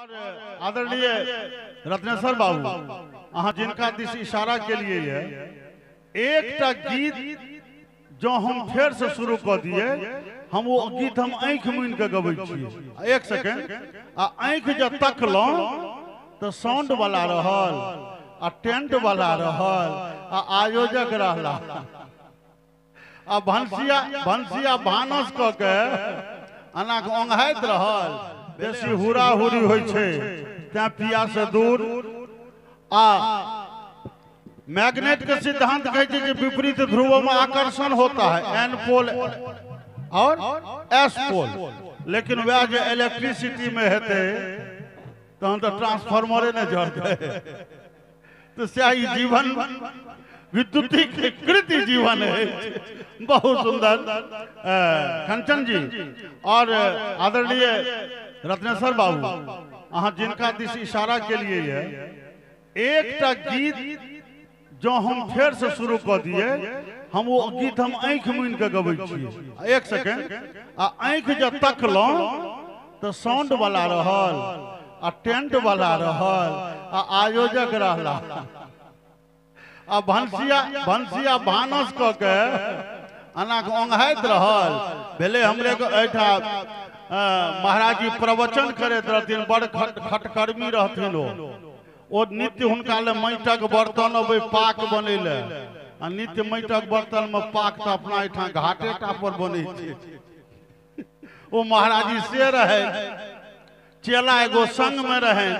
आदरणीय रत्नेश्वर बाबू, अहाँ जिनका दिस इशारा के लिए एकटा गीत जो हम फेर से शुरू कर दिए, हम वो गीत हम आँखि मुनि के गबै छी। एक सेकेंड, आ आँखि जब तकलहुँ तो साउंड वाला रहल, आ टेंट वाला रहल, आ आयोजक रहला, आ भनसिया भनसिया भानस कऽ के एना के ओंघाइत रहल। बेसी हुरा हुरी होइ छै तैं पिया से दूर। आ मैग्नेट के सिद्धांत कहै छै कि विपरीत ध्रुवों में आकर्षण होता है, एन पोल और एस पोल। लेकिन वह जे इलेक्ट्रिसिटी में हेतै तहन तो ट्रांसफार्मरे ने जरतै। तो सएह ई जीवन विद्युतीकृत जीवन है। बहुत सुंदर कंचन जी और आदरणीय रत्नेश्वर बाबू, अहाँ जिनका दिस इशारा के लिए एकटा गीत जो हम फेर से शुरू कर दिए, हम वो गीत हम आँखि मुनि के गबै छी। एक सेकेंड, आ आँखि जब तकलहुँ तो साउंड वाला रहल, आ टेंट वाला रहल, आ आयोजक रहला, आ भनसिया भनसिया भानस कऽ के एना के ओंघाइत रहल। भेलै हमरे एहिठाम महाराज जी प्रवचन करैत रहथिन, बड़ खटकर्मी रहथिन ओ नित्य हुनका ले माटिक बर्तन अबै पाक बनै ले, आ नित्य माटिक बर्तन में पाक तऽ अपना एहिठाम घाटे टा पर बनै छै। ओ महाराज जी से रहै, चेला एगो संग में रहै,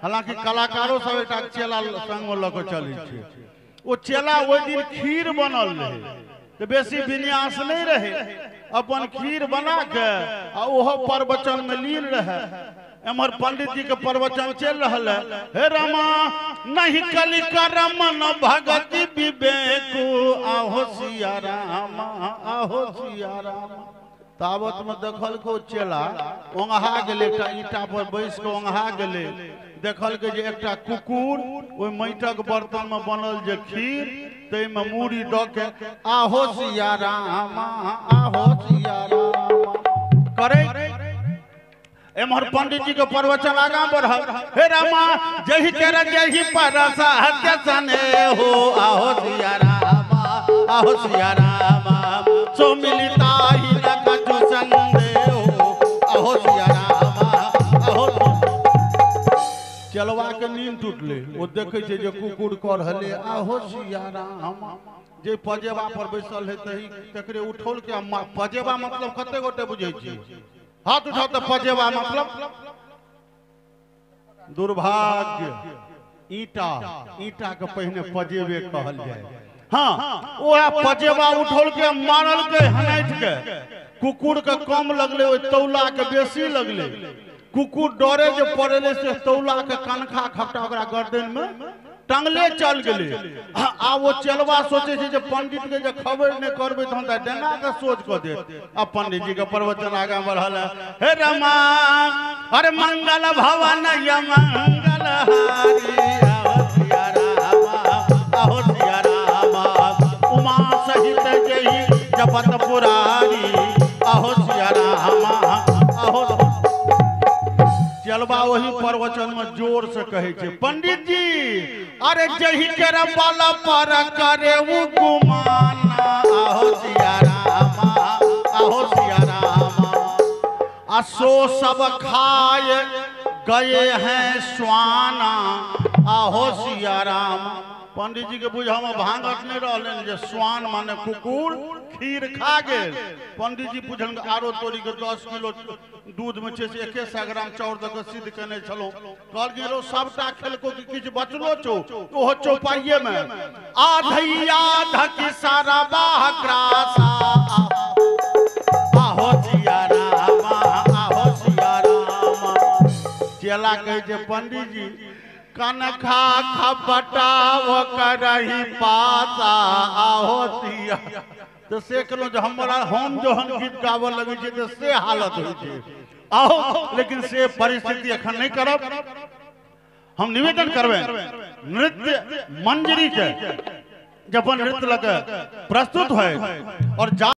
हालांकि कलाकारो सब एकटा चेला संग में लऽ कऽ चलै छै। ओ चेला ओहि दिन खीर बनल रहै, तऽ बेसी विन्यास नहि रहै, अपन खीर बना के आ ओहो प्रवचन में लीन रहै। एम्हर पंडित जी के प्रवचन चल रहल है, हे रामा नहीं कलि करमन भगति विवेकु, आहो सिया रामा आहो सिया रामा। तावत में देखल को चेला ओंघा गेलै, एकटा ईटा पर बैस के ओंघा गेलै। देखल के जे एकटा कुकुर ओहि माटिक बर्तन में बनल जे खीर ताहिमे मूड़ी दऽ के आहो सिया रामा आहो सिया रामा करै। एम्हर पंडित जी के प्रवचन आगाँ बढ़ल, हे रामा जही के जही पर सत्य सने हो, आहो सिया रामा आहो सिया रामा, सो मिलता ही न कछु संदेह हो, आहो सिया रामा आहो। चलवा के नींद टूटले, ओ देखै छै जे कुकुर कर रहले आहो सिया रामा, जे पजेबा पर बैसल है तही तकरे उठौल के। पजेबा मतलब कते गोटे बुझै छी? हाथ उठाओ तो पजेबा मतलब दुर्भाग्य, ईटा, ईटा के पहिने पजेबे कहल जाए। हाँ, वह पजेबा उठौल के मारल के हनैठ के, कुकुर के कम लगले ओहि तौला के बेसी लगले। कुकुर डरे जे पड़ेले से तौला के कनखा खपटा ओकरा गर्दन में टंगले चल गेलै। आ वो चलवा सोचे छै जे पंडित के जे खबर नहि करबै तहन तऽ डेंगा के सोच कऽ देत। आ पंडित जी के प्रवचन आगाँ बढ़ल है, हे रामा अरे मंगल भवन मंगल हारी, आहो सिया रामा आहो सिया रामा, उमा सहित जही जपत पुरारी, आहो सिया रामा आहो। चलबा वही प्रवचन में जोर से कहै छै, पंडित जी अरे जही के बल पर करे उ गुमाना, आहो सिया रामा आहो सिया रामा, आ सो सब खाए गए हैं स्वाना, आहो सिया रामा। पंडित जी के बुझा में भांगत नहीं रहलनि जे स्वान माने कुकुर खीर खा गेल। पंडित जी पुछलनि आरो तोरी के 10 किलो दूध में छै से 100 ग्राम चाउर दऽ के सिद्ध केने छलहुँ। कहलखिन रौ सबटा खेलको कि किछु बचलो छौ? ओहो चौपाइये में आधैया धक सारा बाह ग्रासा, आहो सिया रामा आहो सिया रामा। चेला कहै छै पंडित जी कनखा खपटाव करही पासा, आहो सिया। तो से कहलहुँ जे हमरा हम जहन गीत गाबऽ लगै छियै तऽ से हालत होइ छै। आहो, लेकिन से परिस्थिति एखन नहि करब। हम निवेदन करबै नृत्य मंजरी के जब नृत्य लऽ के प्रस्तुत होय और